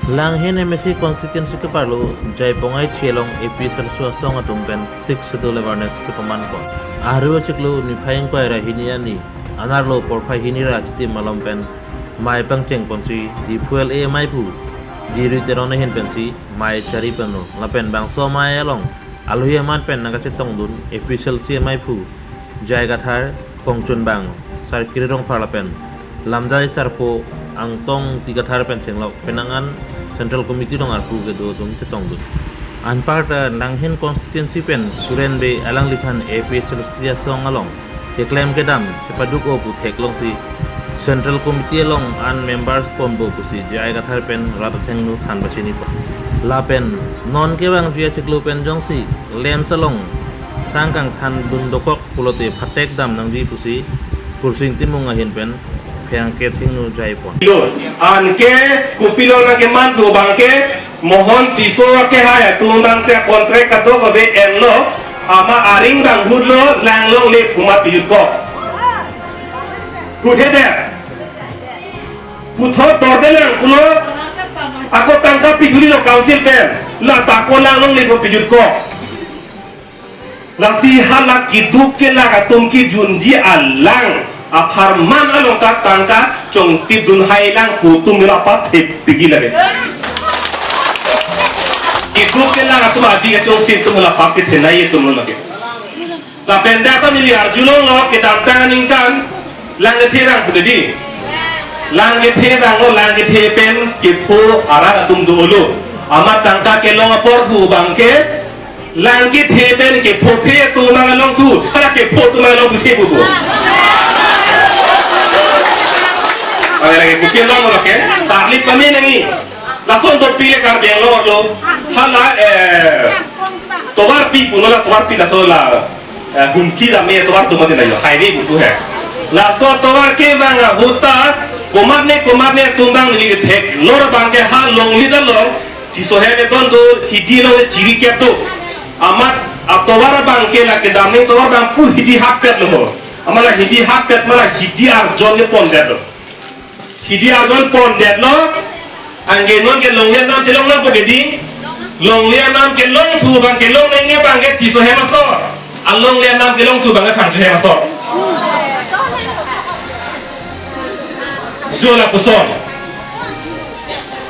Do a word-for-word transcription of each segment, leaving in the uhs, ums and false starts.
Langhin M A C constituency keparlo Jaipong Aichi along A P H L C asong atum pen Sixth Schedule awareness kepaman pon. Aru achiklo niphai ingkoi ra hini arni anerlo porphai hini ra chitim malom pen mei pangcheng ponsi Diphu L A maiphu Diri Teron ahin pensi mei chari ponlo lapen bangso mei along alohi amat pen nangkachetongdun A P H L C maiphu J I Kathar, Kongchunbang Sarkiri Rongphar lapen Lamjai Sarpo Angtong T Kathar pen thenglok penangan Central Committee along arpu kedo atum chetongdun. Anparta Langhin constituency pen Suren Bey alangliphan A P H L C asong along keklem kedam kepaduk-o pu theklongsi Central Committee along an members ponpo pusi J I Kathar pen rat athengno than pachini pon. Lapen non kevangji achiklo pen jongsi LAMPS along sang kangthandun dokok pulote phatek dam nangji pusi Kursing Timung ahin pen pherangke athengno jai pon. Lo, anke kopilo nangkeman thu abangke Mohon Tisso akehai atum abangsi contract kadokave enlo, amat aring bang hutlo, lang longle pu amat pajut ko. Hut he det. Puthot dorde lang pulo, ako tangka pithurilo council pen, la ta ako lang longle pu pajut ko. Lasi hala keduk kelak atum kejunji alang apharman along ta tangka chongtipdun hai lang pu atum milo apap thepik lake. Keduk kelak atum adi kachongsi atum hala apap kethenei atum lo lake. Lapen dak ta neli arjulonglo kedamtang aningkan lang kethe rang pu dedi. Lang kethe ranglo, lang kethe pen kepho arat atum dolo. Amat tangka kelong apor thu abangke lang kethe pen kepho phe atum abang along thu, hala kepho atum abang along thu the pupo. Hala lake kopi along lake, tarlip kami nangji. Lason dopik le Karbi Anglong arlo, hala, eh, tovarpi pulo la tovarpi laso la, eh, Humpli dam atovar atum mati na yo, highway pu he. Laso atovar kevang ahut ta, komatne komatne atum abang neli theklor abangke ha longle along, Tisso hem eton do, hidi along le chiri kep do. Amat atovar abangke la kedamne tovar abang pu hidi hap pet lo. Amat la hidi hap pet amat la hidi arjon kepon det lo. Hidi arjon pon det lo. Anke non ke longle anam chelong nangpo ke di. Longle anam kelong thu abang kelong nangji abangke Tisso hem asor. Alongle anam kelong thu abangke Phangcho hem asor. Jo lapuson.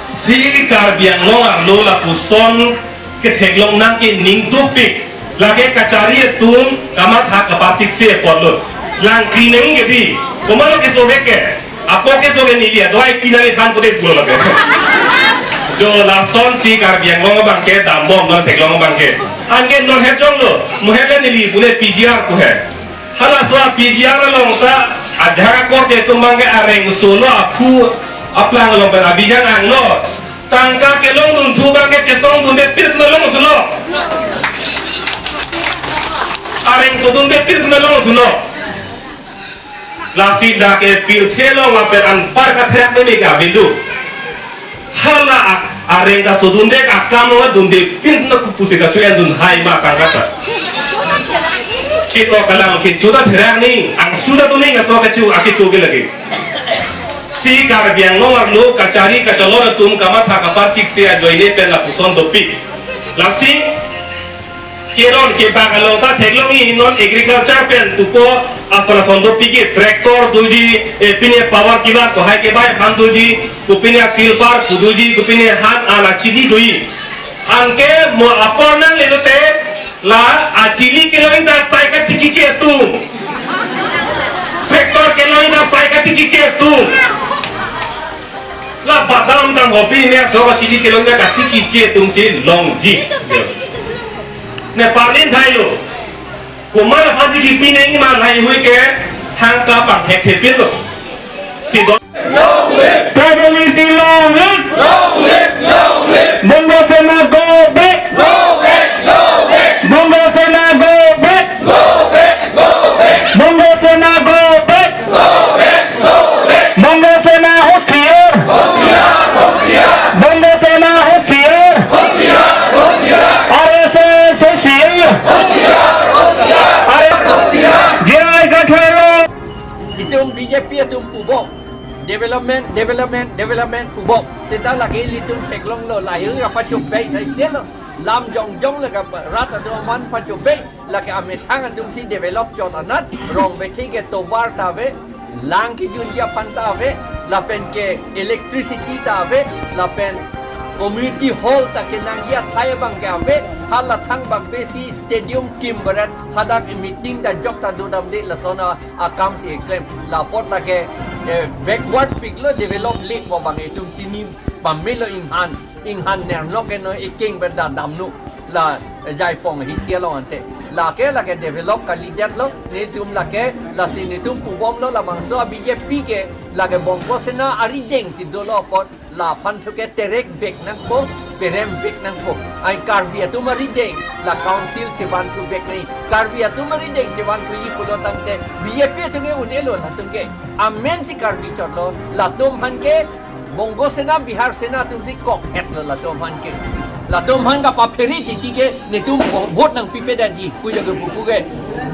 Si Karbi Anglong arlo lapuson ketheklong nangke ning dopik. Lake kachari atum kamatha kapasikse apotlo. Lang kri nangji ke di. Komatlo keso ke ke. Apo keso ke neli adoi pinang ithan kote pulo lake. Jo lasonsi Karbi Anglong abangke dambom non theklong abangke. Anke non hejong lo. Muhele neli pune P G R pu he. Halaso a-P G R along ta ajahak akorte atum abangke areng solo aphu aplang along pen abijang anglo. Tangka kelongdun thu abangke chesongdunde pir atum along thulo. Areng sodunde pir atum along thulo. Lasi dak ke pirthe along lapen anpar katherak meme ke avindu. Hala ak-, areng ta sodunde akam along dunde pir na kupusi kacho-endun hai ma tangka ta. Kito kalang kecho ta therak ni, angsu ta tuning aso kacho akecho ke lake. Si Karbi Anglong arlo kachari kacholor atum kamatha kapasikse ajoine pen lapuson dopik. Lasi keron kebak along ta theklongji non agriculture pen tupo ason ason dopik ke tractor doji, eh, pine power tiller ko hai kebai aphan doji, kopine tilpar ko doji, kopine han an achini doji. Anke mo apor nangle lote la achini kelongji ta sai katiki ke atum. Tractor kelongji ta sai katiki ke atum. La badam dam hopi ne so achini kelongji ta katiki ke atumsi longji. Ne parlin thailo. Komat aphansi kipi nangji ma lahai hui ke hang ta pangthek thepinlo. Si do. Tribal unity long live! Long live, long live! Bongo Sena go back! Go back, go back! Bongo Sena go back! Go back, go back! Bongo Sena go back! Go back, go back! Bongo Sena hoshiar! Hoshiar, hoshiar! Bongo Sena hoshiar! Hoshiar, hoshiar! R S S hoshiar! Hoshiar, hoshiar! R S S hoshiar! J I Kathar long! Itum B J P atum pubom. J Development, development, development pubom. Seta lake ilitum theklonglo, lahei ra pachobei saiselo. Lam jongjong lake rat atum aphan pachobei. Lake amethang atumsi develop chot anat, rong bethe ke tovar ta ave, lang kejunji aphan ta ave, lapen ke electricity ta ave, lapen community hall ta kenangji athai abang ke ave, hala thangbak besi stadium kim barat hadak meeting ta jok ta dodamde lason a akamsi eklem. La apot lake, eh, backward piklo, develop le pu abang itum chini pamelo. Inghan, inghan nernok eno ekeng benda damno. La Jaipong hithi along ante. Lake, lake develop kalidetlo, netum lake, lasi netum pubomlo labangso a B J P ke, lake Bongo Sena aridengsi dolo apot, laphan thu ke terek vek nangpo, perem vek nangpo. Ai Karbi atum arideng, la council chevan thu vek nai. Karbi atum arideng chevan thuji pulo tangte, B J P atum ke un-elo latum ke. Amensi Karbi chotlo, latum aphan ke, Bongo Sena, Bihar Sena atumsi kok-etlo latum aphan ke. Latum aphan kapaphere titi ke, netum vo-, vote nangpipedetji, pujo ke pupu ke.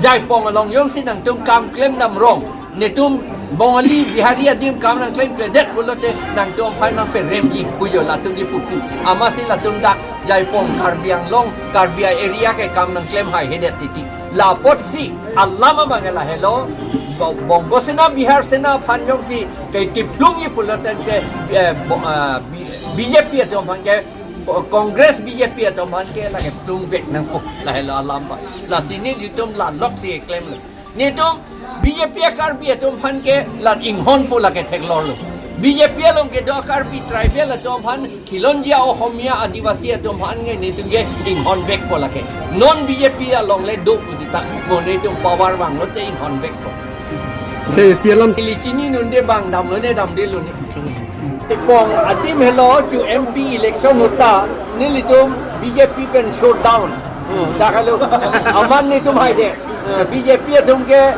Jaipong along jongsi nangtum kam klemdam rong. Netum Bongali, Bihari adim kam nangklemkledet pulote nangtum aphan nangperemji pujo latum ke pupu. Amatsi latum dak Jaipong Karbi Anglong, Karbi area ke kam nangklem haihedet titi. La apotsi alam abang lahelo, Bo-, Bongo Sena, Bihar Sena aphan jongsi ke kephlungji pulote ke, eh, bo-, ah, B-, B J P atum aphan ke, Congress B J P atum aphan ke lake phlung vek nangpo, lahelo alam abang. Lasi nelitum laloksi klemlo. Netum B J P a Karbi atum aphan ke la inghonpo lake theklonglo. B J P along kedo Karbi tribal atum aphan khilonjia Ohomia Adivasi atum aphan ke netum ke inghon vekpo lake. Non B J P along le do pusita. Mo netum power vanglote inghon vekpo. Te isi alam. Ili chini nunde bang damlone damdelone. Pong adim helo chu M P election ahut ta nelitum B J P pen shutdown. Dak helo. Amat netum haide. Eh, B J P atum ke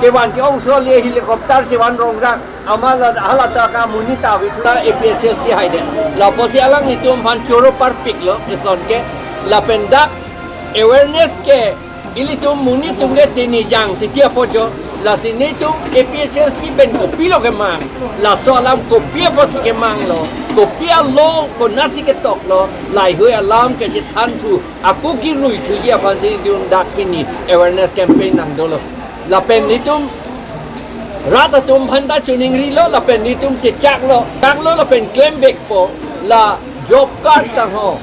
kevan ke-ong soli helicopter chevan rongrak. Amat la hala ta kamonit ta vithu ta A P H L C haide. Lapusi alanglitum aphan choro parpiklo eson ke. Lapen dak awareness ke ilitum monit atum ke tini jang titi apojo. Lasi netum A P H L C pen kopilo kemang. Laso alam kopi apotsi kemanglo. Kopi a-law konatsi ketoklo. Laheihui alam kechethan thu. Ako kirui thuji aphansi netum dak pini awareness campaign nangdolo. Lapen netum rat atum aphanta choningrilo, lapen netum chechaklo, chaklo lapen klem vekpo, la job card tangho,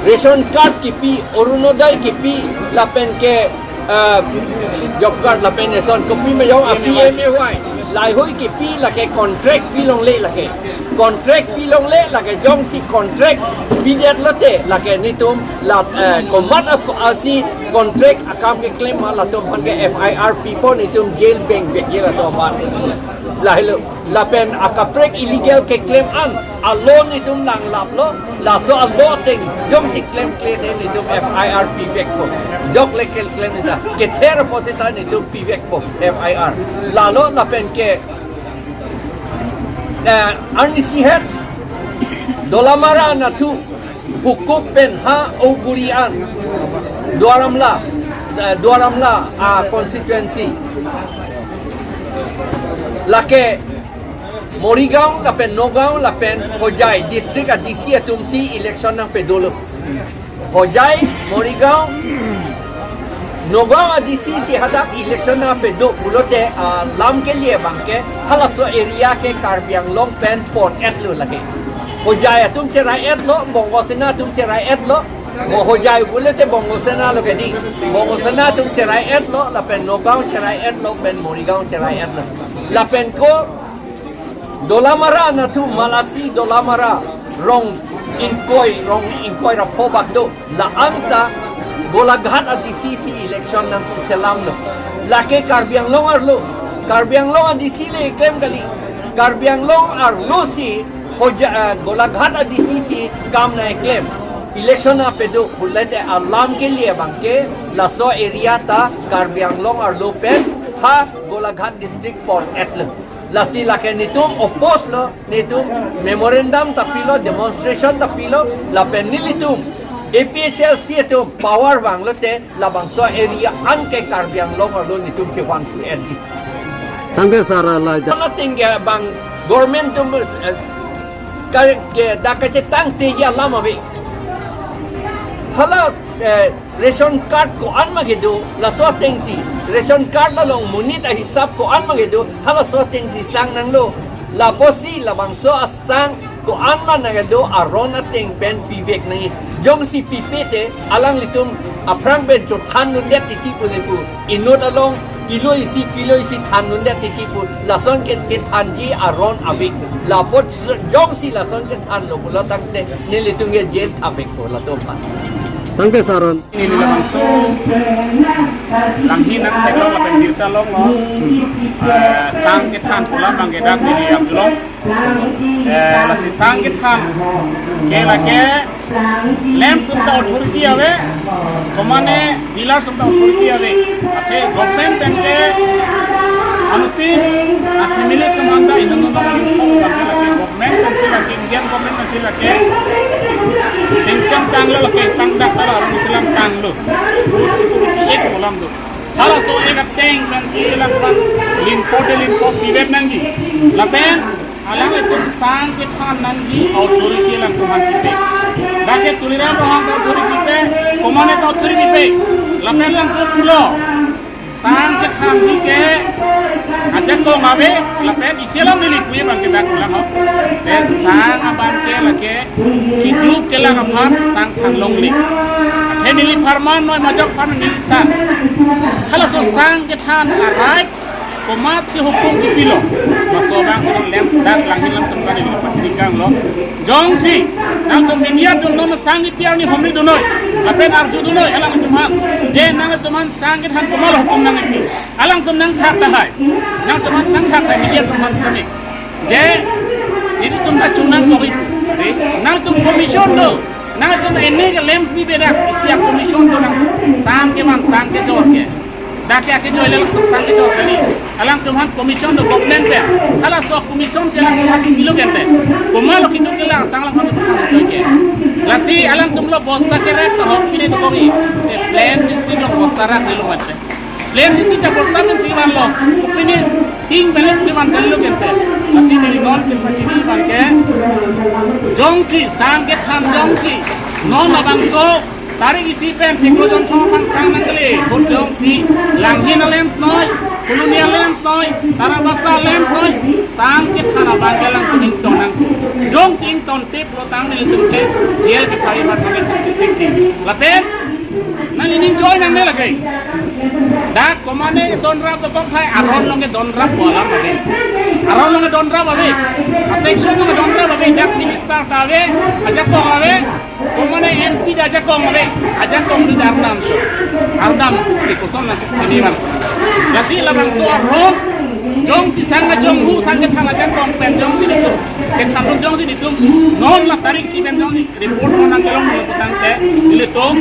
ration card kipi, Orunodoi kipi, lapen ke, ah, job card lapen eson kopi ma jong a P M A Y, laheihui kipi lake contract pilongle lake. Contract pilongle lake jongsi contract pidetlote lake netum la, eh, komat ap-, asi contract akam keklem ma latum aphan ke F I R pipo, netum jail beng vekji latum aphan. Lahelo lapen akaprek illegal keklem an a-law netum langlaplo, laso a-law ateng jongsi klemkledet netum F I R pivekpo. Jok le keklem neta kether apotsi ta netum pivekpo F I R. Lalo lapen ke eh, arnisi het Dolamara anatthu Bhukuk pen ha Auguri an Duar Amla, eh, Duar Amla, ah, constituency. Lake Morigaon lapen Nagaon lapen Hojai district a D C atumsi election nangpedolo. Hojai, Morigaon, Nagaon a D C si hadak election nangpedo pulote, ah, lam kelie abang ke halaso area ke Karbi Anglong pen pon-etlo lake. Hojai atum cherai-etlo, Bongo Sena atum cherai-etlo. Mo Hojai pulote Bongo Sena lo kedi. Bongo Sena atum cherai-etlo, lapen Nagaon cherai-etlo, pen Morigaon cherai-etlo. Lapen ko Dolamara anatthu Malasi Dolamara rong ingkoi, rong ingkoi ra pho bak do. La-an ta Golaghat a D C si election nangselamlo. Lake Karbi Anglong arlo. Karbi Anglong a D C le klem kali. Karbi Anglong arlosi Hoja-, eh, Golaghat a D C si kam nangklem. Election nangpedo pulote alam kelie abang ke laso area ta Karbi Anglong arlo pen ha Golaghat district pon-etlo. Lasi lake netum oppose lo, netum memorandum ta pilo, demonstration ta pilo, lapen nelitum A P H L C atum power vanglote labangso area an ke Karbi Anglong arlo netum chevang thu-etji. Tangke sara la ja. Nothing ya bang government tum, eh, ka, ke, dak kachetang te ya lama ve. Hala, eh, ration card ko-an ma kedo, laso atengsi. Ration card along monit ahisap ko-an ma kedo, halaso atengsi sang nanglo. Lapusi labangso asang ko-an ma nangkedo aron ateng pen pivek nangji. Jongsi pipe te, alanglitum aphrang pen chothan dundet titi pu le pu. Inut along kilo isi, kilo isi than dundet titi pu. Lason ke, kethanji aron ave. Lapu jongsi lason kethanlo pulo tangte nelitum ke jail thapvekpo latum aphan. Tangke sir. Neli labangso Langhin nangtheklong lapen birta longlo. Eh, sang kethan pu alam abangke dak neli arjulong. Eh, lasi sang kethan ke lake lamps atum ta authority ave, komane dealers atum ta authority ave. Athe government pen ke anuttin athimili kemanda inunun dong limpo abangke lake government pensi lake, Indian government pensi lake sanction tanglo, lake tangdak ta la arong isilam tanglo. Food Security Act pu alam do. Halaso Act ateng pensi kelang abang limpo te limpo pivek nangji. Lapen alanglitum sang kethan nangji authority alangtum aphan pipe. Dak ke Tuliram Ronghang ta authority pipe, komane ta authority pipe. Lapen alangtum pulo sang kethanji ke ajakong ave, lapen isi alam neli puji abangke dak pulang ho. Te sang abangke lake keduk kelang aphan sang than longle. He neli pharman noi majok aphan neli sang. Halaso sang kethan a-right komatsi hukum kipilo. Laso abang si lamps dak Langhin lamps atum ta neli pachini kanglo. Jongsi nangtum media atum non sang kipi arni homri dunnoi, lapen arju dunnoi alangtum aphan. Je nangtum aphan sang kethan komatlo hukum nangkipi. Alangtum nangthak tahai. Nangtum aphan nangthak tahai media atum aphan sitame. Je nelitum ta chonang kok-ik. Nangtum commission do. Nangtum ta ene ke lamps bi bedak isi a-commission do nang. Sang kevan, sang kejor ke. Dak ke akejor le alangtum sang kejor kali. Alangtum aphan commission do government pen. Halaso commission si alangtum aphan pilo gente. Komatlo keduk kelang sang alangtum aphan pilo ke. Lasi alangtum lo bosta kerek ta hok chini dokok-ik. Eh, plain district along bosta rak nelo mate. Plain district ta bosta pensi vanlo, kopine ting pen le kopine van kali lo gente. Lasi neli non pen pachini abangke, jongsi sang kethan jongsi non labangso tarik isi pen chiklo jonthom aphan sang nangkele, ahut jongsi Langhin a-lamps noi, Colony a-lamps noi, Tarabasa a-lamps noi, sang kethan abangke alangtum ington nang. Jongsi ingtontiplo tangte nelitum ke jail kethai aphan nangtum chesik di. Lapen nangli ning choi nangne lake. Dak komane donrap dokok tahai, aron along ke donrap pu alam ave. Aron along ke donrap ave. A-section along ke donrap ave. Dak minister ta ave, ajakong ave. Komane M P ta ajakong ave. Ajakong ta arnam so. Arnam ke koson nang ini bang. Lasi labangso aron jongsi sang kachonghu, sang kethan ajakong pen jongsi nelitum kethan jongsi nelitum non la tarik isi pen jongsi report non nangkelong lo putangte nelitum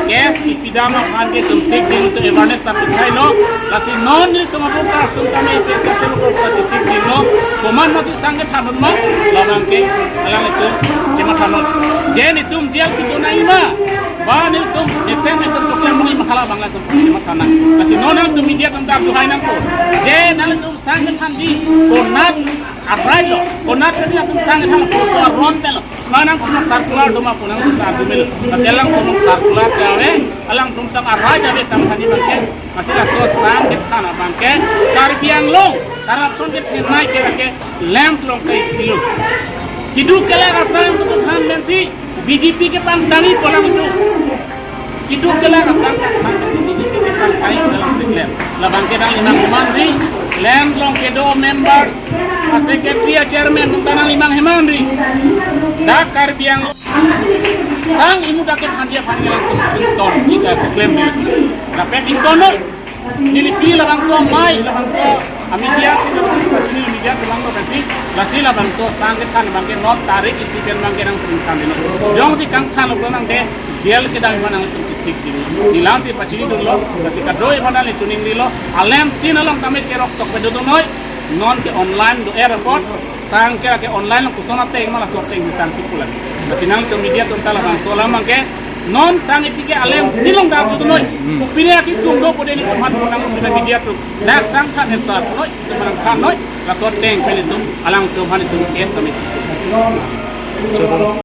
case kipidam aphan ke itum sik ding, itum awareness ta pithailo. Lasi non nelitum a-voters atum tame itum sik dinglo. Komatsi sang kethan ma, labangke alanglitum chemathanon. Je nelitum jail si do nangji ma, ba nelitum esen nelitum choklem nangji ma, hala abang alangtum chematha nang. Lasi non nangtum media atum ta arjuhai nangpo. Je nangtum sang kethanji konat a-right lo, konat ke atum sang kethan koso aron pen lo. Manang kono circular do ma pu nangtum ta arjumelo. Lasi alangtum circular ke ave, alangtum ta a-right ave sang thanji abangke. Lasi laso sang kethan abangke Karbi Anglong corruption kethenei ke lake lamps along ke isi lo. Keduk kelang asang atum than pensi B J P kepangtangji pu alam do. Keduk kelang asang kethan pensi B J P kepangtangji pu alam do lamps. Labangke nangli mang hemanri, lamps along kedo members, a-secretary, a-chairman atum ta nangli mang hemanri. Dak Karbi Anglong sang imut dak kethanji aphan ke alangtum ington, ington, keklem di. Lapen ington noi. Neli pi labangso amei, labangso a-media, neli media kelang do pensi, lasi labangso sang kethan abangke non tarik isi pen abangke nangtum ington di. Jongsi kangthanlo nangte jail kedam aphan nangtum kesik di. Neli lasi pachini dunlo, lasi kadoi mana le chuning dilo, a-lamps tin along tame cherok tok pe do noi, non ke online do airport, sang ke ke online along koson ateng ma laso ateng si sang kipulang. Lasi nangtum media atum ta labangso alam abangke, Non sang ipike alem nilong dam jutu noi. Pine akisung do pode nitum aphan ponang pina media atum. Dak sang than et sar noi, itum aphan than noi. Laso ateng pen itum alangtum aphan itum case tame.